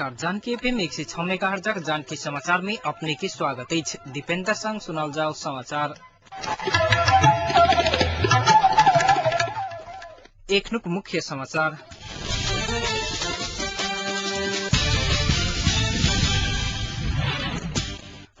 नमस्कार, जानकी एफएम 106 मेगाहर्जक जानकी समाचार में अपने के स्वागत अछि। दीपेंद्र संग सुनल जाओ समाचार। एखनुक मुख्य समाचार।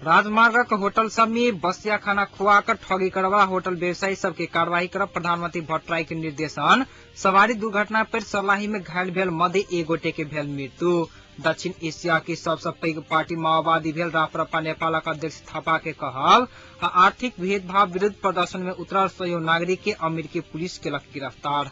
राजमार्गक होटल सब में बसिया खाना खुआकर ठगी करवा होटल व्यवसायी सबके कार्रवाई करब प्रधानमंत्री भट्टराई के निर्देशन। सवारी दुर्घटना पर सर्लाही में घायल भेल मध्य एक गोटे के भेल मृत्यु। दक्षिण एशिया की सबसे पैघ पार्टी माओवादी भेल राप्रपा नेपालक अध्यक्ष थापा के कहब। आर्थिक भेदभाव विरुद्ध प्रदर्शन में उतरल सयौं नागरिक के अमेरिकी पुलिस केलक गिरफ्तार।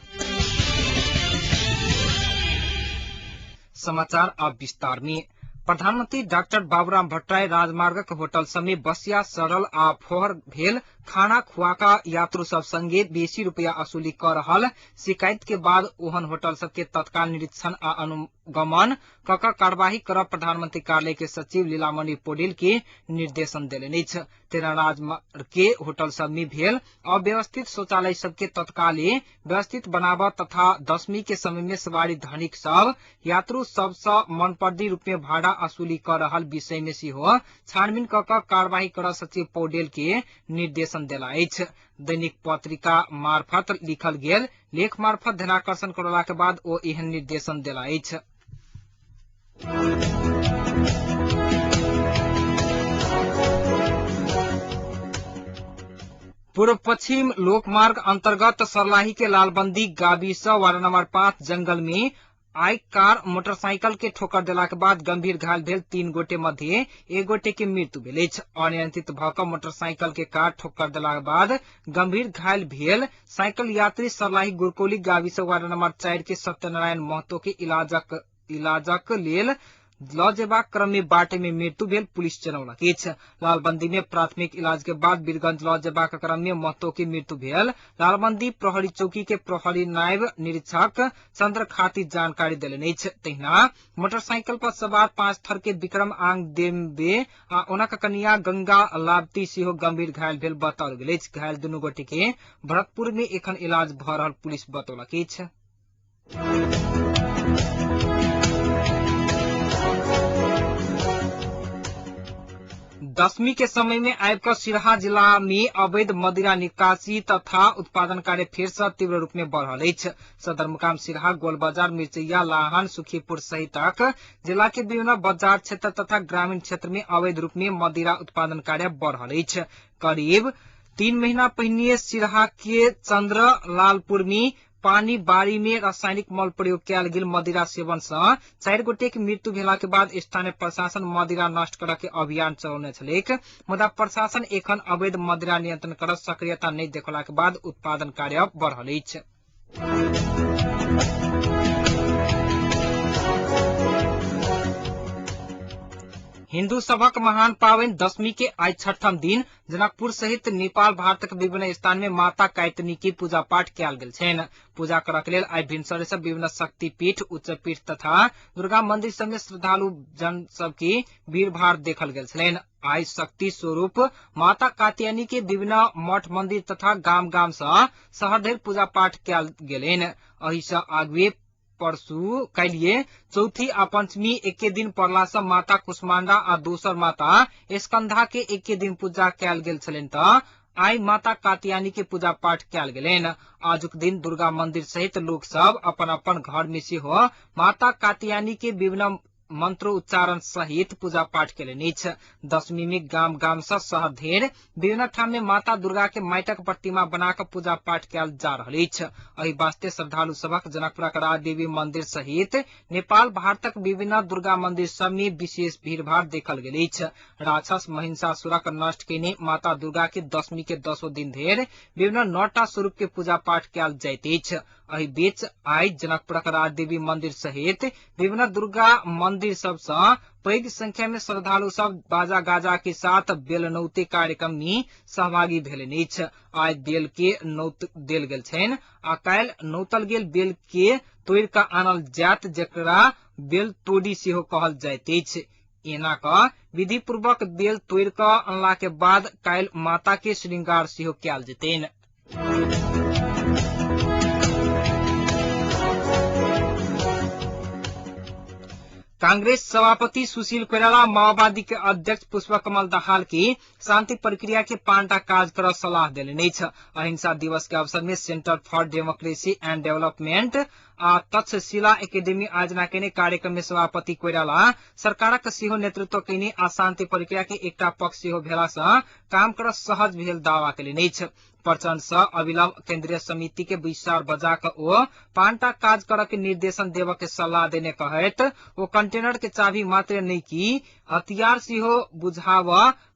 समाचार अब विस्तार में। प्रधानमंत्री डाक्टर बाबूराम भट्टराई राजमार्गक होटल समेत बसिया सड़ल आ फोहर भेल खाना खुआका यात्रु सब संगे बेसी रुपया वसूली कर रहल शिकायत के बाद ओहन होटल सबके तत्काल निरीक्षण आ अनुगमन क कार्यवाही करब प्रधानमंत्री कार्यालय के सचिव लीलामणि पौडेल के निर्देशन देलनि अछि। तेना राजमार्ग के होटल सब में भेल अव्यवस्थित शौचालय सबके तत्काले व्यवस्थित बनाब तथा दशमी के समय में सवारी धनिक सब यात्रु सब सँ मनपर्दी रूप में भाड़ा वसूली कर रहल विषय में सेहो छानबीन क कार्यवाही कर सचिव पौडेल के निर्देशन देला अछि। दैनिक पत्रिका मार्फत लिखल गेल लेख मार्फत ध्यानाकर्षण करला के बाद ओ एहन निर्देशन देला अछि। पूर्व पश्चिम लोकमार्ग अंतर्गत सर्लाही के लालबंदी गावी से वार्ड नंबर 5 जंगल में आई कार मोटरसाइकिल के ठोकर देला के बाद गंभीर घायल भेल 3 गोटे मध्य एक गोटे के मृत्यु भेल अछि। अनियंत्रित भ क मोटरसाइकिल के कार ठोकर देला के बाद गंभीर घायल भेल साइकिल यात्री सर्लाही गुरकोली गावी से वार्ड नंबर 4 के सत्यनारायण महतो के इलाजक लेल ल जेबाक क्रम में बाटे में मृत्यु भेल पुलिस जनौलक अछि। लालबंदी में प्राथमिक इलाज के बाद वीरगंज ल जेबाक क्रम में महतो के मृत्यु भेल लालबंदी प्रहरी चौकी के प्रहरी नायब निरीक्षक चंद्र खाती जानकारी देलनि अछि। तहिना मोटरसाइकिल पर सवार 5 थर के विक्रम आंग देम्बे आ ओनक कनिया गंगा लाभती सेहो गंभीर घायल भेल बताओल गेल अछि। घायल दुनू गोटे के भरतपुर में एखन इलाज भ रहल पुलिस बतौलक अछि। दशमी के समय में आबि क सिरहा जिला में अवैध मदिरा निकासी तथा उत्पादन कार्य फेर से तीव्र रूप में बढ़ल अछि। सदरमुकाम सिरहा, गोलबाजार, मिर्चैया, लाहन, सुखीपुर सहितक जिला के विभिन्न बाजार क्षेत्र तथा ग्रामीण क्षेत्र में अवैध रूप में मदिरा उत्पादन कार्य बढ़ल अछि। करीब 3 महीना पहिने सिरहा के चंद्र लालपुर में पानी बारी में रासायनिक मल प्रयोग कयल गेल मदिरा सेवन से 4 गोटे के मृत्यु भेला के बाद स्थानीय प्रशासन मदिरा नष्ट करऽ के अभियान चलौने छलैक। मुदा प्रशासन एखन अवैध मदिरा नियंत्रण कर सक्रियता नहि देखला के बाद उत्पादन कार्य बढ़ल अछि। हिन्दू सभक महान पावन दशमी के आज छठम दिन जनकपुर सहित नेपाल भारतक विभिन्न स्थान में माता कायतनी के पूजा पाठ कयल गेल छनि। पूजा करक लेल आइ भिनसरे से विभिन्न शक्तिपीठ, उच्चपीठ तथा दुर्गा मंदिर सब में श्रद्धालु जन सबके भीड़ भाड़ देखल गेल छलनि। आइ शक्ति स्वरूप माता कात्यायनी के विभिन्न मठ मंदिर तथा गाम गाम से शहर धरि पूजा पाठ कयल गेलनि। एहि से आगुए परसू काल्हिए चौथी आ पंचमी एके दिन पड़ला से माता कुष्मांडा आ दोसर माता स्कंधा के एके दिन पूजा कयल गेल छलनि त आइ माता कात्यायनी के पूजा पाठ कयल गेलनि। आजुक दिन दुर्गा मंदिर सहित लोक सब अपन अपन घर में सेहो माता कात्यायनी के विभिन्न मंत्रोच्चारण सहित पूजा पाठ केलनि अछि। दशमी में गाम गाम से शहर धरि विभिन्न ठाम में माता दुर्गा के माटिक प्रतिमा बना क पूजा पाठ कयल जा रहल अछि। एहि वास्ते श्रद्धालु सभक जनकपुरक राजदेवी मंदिर सहित नेपाल भारतक विभिन्न दुर्गा मंदिर सब में विशेष भीड़भाड़ देखल गेल अछि। राक्षस महिषासुरक नष्ट केने माता दुर्गा के दशमी के 10 दिन धरि विभिन्न 9टा स्वरूप के पूजा पाठ कयल जाइत अछि। एहि बीच आइ जनकपुरक राजदेवी मंदिर सहित विभिन्न दुर्गा मंदिर सब सँ पैघ संख्या में श्रद्धालु सब बाजा गाजा के साथ बेलनौती कार्यक्रम में सहभागी भेलनि अछि। आइ बेल के नौत देल गेल छनि आ काल्हि नौतल गेल बेल के तोड़ि क आनल जायत, जकरा बेल तोड़ी सेहो कहल जाइत अछि। एना क विधि पूर्वक बेल तोड़ि क अनला के बाद काल्हि माता के श्रृंगार सेहो कयल जेतनि। कांग्रेस सभापति सुशील कोइराला माओवादी के अध्यक्ष पुष्पकमल दाहाल के शांति प्रक्रिया के पांटा काज कर सलाह देलनि अछि। अहिंसा दिवस के अवसर में centre for democracy and development आ तक्षशिला एकेडमी आयोजना केने कार्यक्रम में सभापति कोइराला सरकारक सेहो नेतृत्व केने आ शांति प्रक्रिया के एकटा पक्ष सेहो भेला सँ काम कर सहज भेल दावा केलनि अछि। प्रचण्ड सँ अविलंब केन्द्रीय समिति के बैसार बजा क ओ पांटा काज कर के निर्देशन देव के सलाह देने कहैत ओ कंटेनर के चाबी मात्र नहि की हथियार सेहो बुझाव,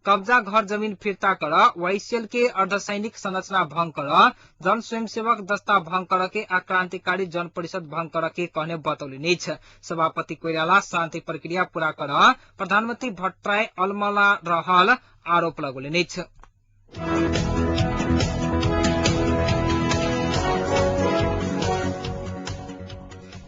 कब्जा घर जमीन फिर्ता कर, वाईसीएल के अर्धसैनिक संरचना भंग कर, जन स्वयंसेवक दस्ता भंग कर के आ क्रांतिकारी जन परिषद भंग कर के कहने बतौलनि अछि। सभापति कोइराला शांति प्रक्रिया पूरा कर प्रधानमंत्री भट्टराई अलमला रहल आरोप लगौलनि अछि।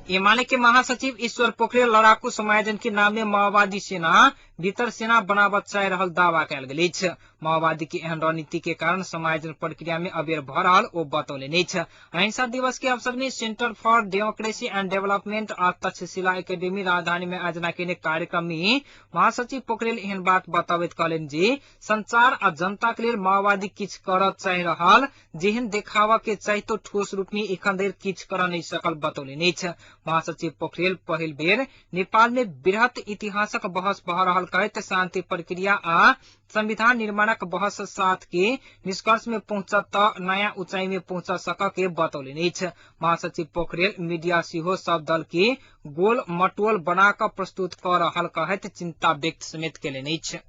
एमाले के महासचिव ईश्वर पोखरेल लड़ाकू समायोजन के नाम में माओवादी सेना भीतर सेना बनावत चाहि रहल दावा कयल गेल अछि। माओवादी के एहन रणनीति के कारण समायोजन प्रक्रिया में अबेर भ रहल ओ बतौलनि अछि। अहिंसा दिवस के अवसर में centre for democracy and development आ तक्षशिला एकेडमी राजधानी में आयोजना केने कार्यक्रम में महासचिव पोखरेल एहन बात बताबैत कहलनि जे संचार आ जनता के लेल माओवादी किछु करऽ चाहि रहल जेहन देखावा के चाहितो ठोस रूप में एखन धरि किछु कर नहि सकल बतौलनि अछि। महासचिव पोखरेल पहिल बेर नेपाल में बृहत इतिहासक बहस भऽ रहल कहैत शांति प्रक्रिया आ संविधान निर्माणक बहस साथ के निष्कर्ष में पहुंचत त नयाँ ऊंचाई में पहुंच सक के बतौलनि अछि। महासचिव पोखरेल मीडिया सेहो सब दल के गोल मटोल बना क प्रस्तुत क रहल कहैत चिंता व्यक्त समेत केलनि अछि।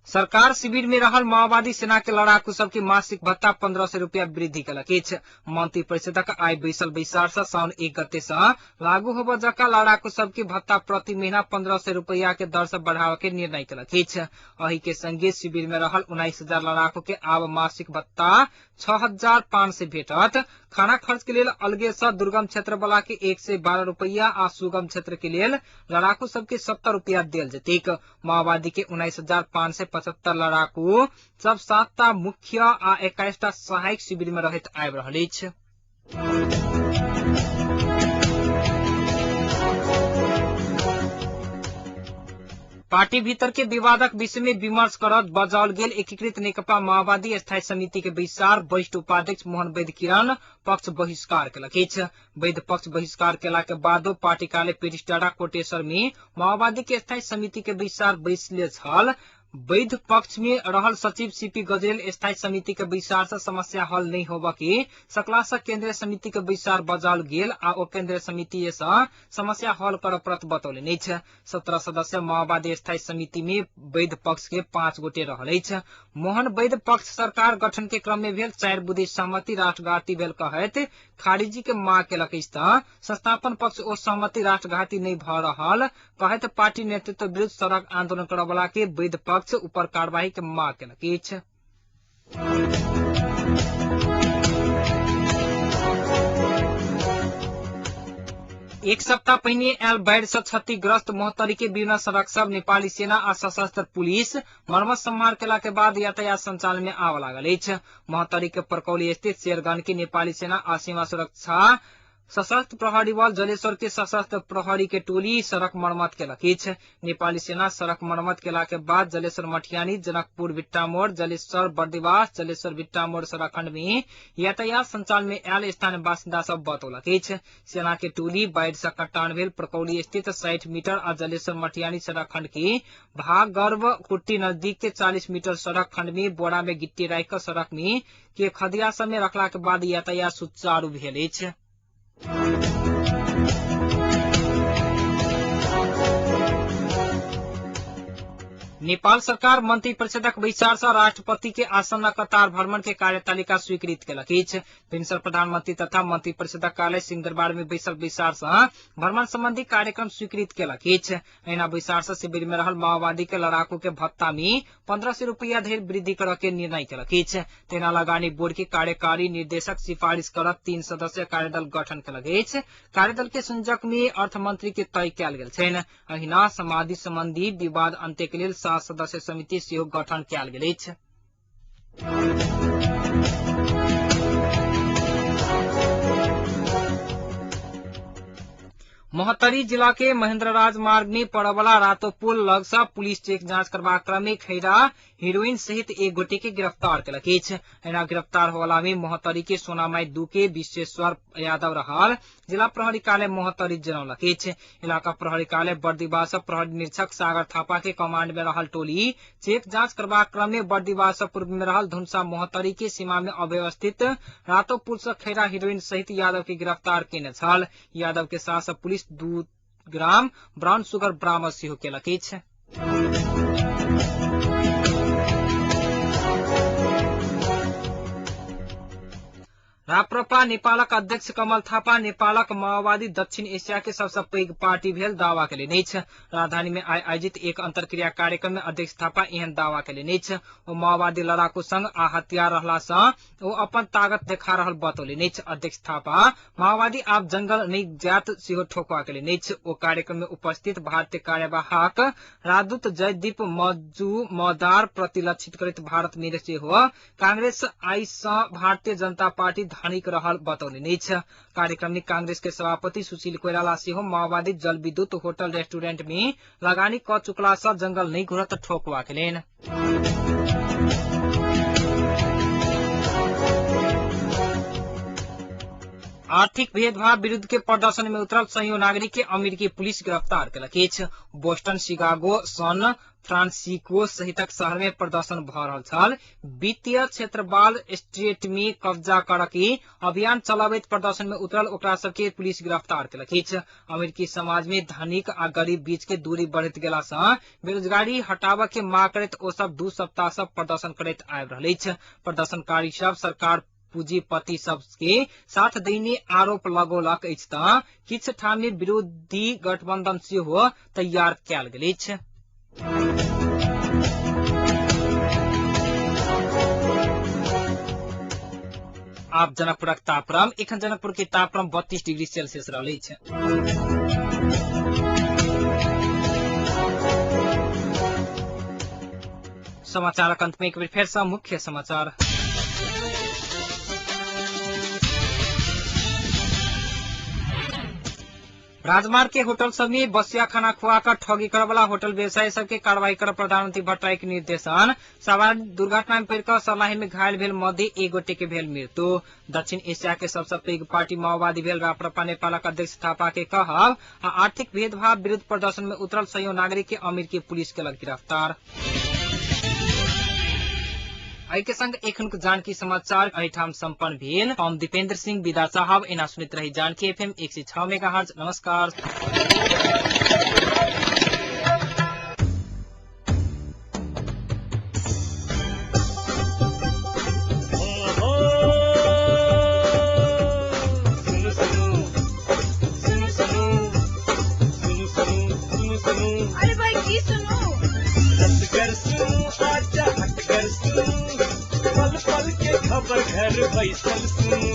सरकार शिविर में रहल माओवादी सेना के लड़ाकू सबके मासिक भत्ता 1500 रुपया वृद्धि केलक अछि। मंत्री परिषदक आइ बैसल बैसार सँ साउन 1 गते सँ लागू होबय जका लड़ाकू सबके भत्ता प्रति महीना 1500 रुपया के दर सँ बढ़ावे के निर्णय केलक अछि। एहि के संगे शिविर में रहल 19,000 लड़ाकू के आब मासिक भत्ता 6,500 भेटत। खाना खर्च के लेल अलगे सँ दुर्गम क्षेत्र वाला के 112 रुपया आ सुगम क्षेत्र के लेल लड़ाकू सबके 70 रुपया देल जेतैक। माओवादी के 19,575 लड़ाकू सब 7टा मुख्य आ 21टा सहायक शिविर में रहैत आबि रहल अछि। पार्टी भीतर के विवादक विषय में विमर्श करत बजाओल गेल एकीकृत नेकपा माओवादी स्थायी समिति के बैसार वरिष्ठ उपाध्यक्ष मोहन वैद्य किरण पक्ष बहिष्कार केलक अछि। वैद्य पक्ष बहिष्कार केला के बादो पार्टी कार्यालय पेरिस्टारा कोटेश्वर में माओवादी के स्थायी समिति के बैसार बैसले छल। वैध पक्ष में रहल सचिव सीपी गजरेल स्थायी समिति के बैसार से समस्या हल नहीं होबा के सकला से केंद्रीय समिति के बैसार बजाओल गेल आ ओ केंद्रीय समिति से समस्या हल कर पड़त बतौलनि अछि। 17 सदस्य माओवादी स्थायी समिति में वैध पक्ष के 5 गोटे रहल अछि। मोहन वैध पक्ष सरकार गठन के क्रम में भेल 4 बुँदे सहमति राष्ट्रघाती भेल कहैत खारिजी के मांग केलक अछि त संस्थापन पक्ष ओ सहमति राष्ट्रघाती नहीं भ रहल कहैत पार्टी नेतृत्व विरुद्ध सड़क आंदोलन करवला के वैध पक्ष ऊपर कार्रवाई के मांग केलक अछि। एक सप्ताह पहिने आयल बाढ़ि सँ क्षतिग्रस्त महोत्तरी के विभिन्न सड़क सब नेपाली सेना आ सशस्त्र पुलिस मरम्मत सम्हार केला के बाद यातायात संचालन में आबऽ लागल अछि। महोत्तरी के परकौली स्थित शेरगंज के नेपाली सेना आ सीमा सुरक्षा सशस्त्र प्रहरी बल जलेश्वर के सशस्त्र प्रहरी के टोली सड़क मरम्मत केलक अछि। नेपाली सेना सड़क मरम्मत केला के बाद जलेश्वर मठियानी, जनकपुर भिट्टामोड़, जलेश्वर बर्दिवास, जलेश्वर भिट्टामोड़ सड़क खंड में यातायात संचालन में आयल स्थानीय बासिन्दा सब बतौलक अछि। सेना के टोली बाढ़ि से कटान भेल प्रकौली स्थित 60 मीटर आ जलेश्वर मठियानी सड़क खंड के भागर्व कुट्टी नजदीक के 40 मीटर सड़क खंड में बोरा में गिट्टी राखि कऽ सड़क में के खदिया सब में रखला के बाद यातायात सुचारू भेल अछि। नेपाल सरकार मंत्री परिषदक बैसार सँ राष्ट्रपति के आसन्न कतार भ्रमण के कार्यतालिका स्वीकृत केलक अछि। भिनसर प्रधानमंत्री तथा मंत्री परिषदक कार्यालय सिंहदरबार में बैसल बैसार सँ भ्रमण संबंधी कार्यक्रम स्वीकृत केलक अछि। एहिना बैसार सँ शिविर में रहल माओवादी के लड़ाकू के भत्ता में 1500 रुपया धरि वृद्धि करऽ के निर्णय केलक अछि। तेना लगानी बोर्ड के कार्यकारी निर्देशक सिफारिश करत 3 सदस्य कार्यदल गठन केलक अछि। कार्यदल के संयोजक में अर्थमंत्री के तय कयल गेल छनि। एहिना समाधि संबंधी विवाद अंत्य के लेल 7 सदस्य समिति सेहो गठन कयल गेल अछि। महोत्तरी जिला के महेंद्रराज मार्ग में पड़वला रातो पुल लग सँ पुलिस चेक जांच करबाक क्रम में खैरा हेरोइन सहित एक गोटे के गिरफ्तार केलक अछि। एना गिरफ्तार होला में महोत्तरी के सोनामाई 2 के विश्वेश्वर यादव रहल जिला प्रहरी कार्यालय महोत्तरी जनौलक अछि। इलाका प्रहरी कार्यालय बर्दिवास प्रहरी निरीक्षक सागर थापा के कमांड में रहल टोली चेक जांच करबाक क्रम में बर्दिवास पूर्व में रहल धुनसा महोत्तरी के सीमा में अव्यवस्थित रातो पुल सँ खैरा हेरोइन सहित यादव के गिरफ्तार केने छल। यादव के साथ पुलिस 2 ग्राम ब्राउन शुगर बरामद सेहो केलक अछि। राप्रपा नेपालक अध्यक्ष कमल थापा नेपालक माओवादी दक्षिण एशिया के सबसँ पैघ पार्टी भेल दावा केलनि अछि। राजधानी में आइ आयोजित एक अंतर्क्रिया कार्यक्रम में अध्यक्ष थापा एहन दावा केलनि अछि। ओ माओवादी लड़ाकू संग आ हथियार रहला सँ ओ अपन ताकत देखा रहल बतौलनि अछि। अध्यक्ष थापा माओवादी आब जंगल नहि जायत सेहो ठोकवा केलनि अछि। ओ कार्यक्रम में उपस्थित भारतीय कार्यवाहक राजदूत जयदीप मजुमदार प्रति लक्षित करैत भारत में सेहो कांग्रेस आइ सँ भारतीय जनता पार्टी धनिक रहल बतौलनि अछि। कार्यक्रम में कांग्रेस के सभापति सुशील कोइराला सेहो माओवादी जलविद्युत होटल रेस्टोरेंट में लगानी क चुकला सँ जंगल नहि घुरत ठोकवा केलनि। आर्थिक भेदभाव विरुद्ध के प्रदर्शन में उतरल सैयौं नागरिक के अमेरिकी पुलिस गिरफ्तार केलक अछि। बोस्टन, शिकागो, सन फ्रांसिस्को सहितक शहर में प्रदर्शन भ रहल छल। वित्तीय क्षेत्र वाल स्ट्रीट में कब्जा करके अभियान चलाबैत प्रदर्शन में उतरल ओकरा सबके पुलिस गिरफ्तार केलक अछि। अमेरिकी समाज में धनिक आ गरीब बीच के दूरी बढ़ैत गेला सँ बेरोजगारी हटाबऽ के मांग करैत ओ सब 2 सप्ताह सँ प्रदर्शन करैत आबि रहल अछि। प्रदर्शनकारी सब सरकार पूंजीपति सबके साथ देने आरोप लगौलक अछि त किछु ठाम में विरोधी गठबंधन सेहो तैयार कयल गेल अछि। आब जनकपुरक तापक्रम। एखन जनकपुर के तापक्रम 32 डिग्री सेल्सियस रहल अछि। समाचारक अंत में एक बेर फेर सँ मुख्य समाचार। राजमार्ग के होटल सब में बसिया खाना खुआकर ठगी करवाला होटल व्यवसायी सबके कार्रवाई कर प्रधानमंत्री भट्टराई के निर्देशन। सवार दुर्घटना में पड़िकऽ सर्लाही में घायल भेल मध्य एक गोटे के भेल मृत्यु। दक्षिण एशिया के सबसँ पैघ पार्टी माओवादी भेल राप्रपा नेपालक अध्यक्ष थापा के कहब आ आर्थिक भेदभाव विरुद्ध प्रदर्शन में उतरल सैयौं नागरिक के अमेरिकी पुलिस केलक गिरफ्तार। एहि के संग एखनुक जानकी समाचार एहिठाम सम्पन्न भेल। हम दीपेंद्र सिंह विदा चाहब। एना सुनैत रही जानकी एफएम 106 मेगाहर्ट्ज। नमस्कार। सुनु सुनु सुनु सुनु सुनु सुनु सुनु सुनु। अरे भाई की सुनू? रस सुनु आजा हटकर सुनु, पल पल के खबर घर बैसल सुनु।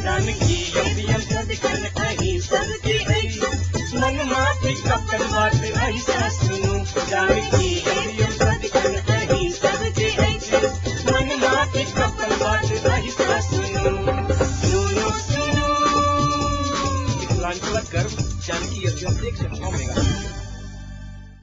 जानकी एफएम सदिखन अहीं सबके अछि, मन माफी अपन बात ऐसा सुनु। जानकी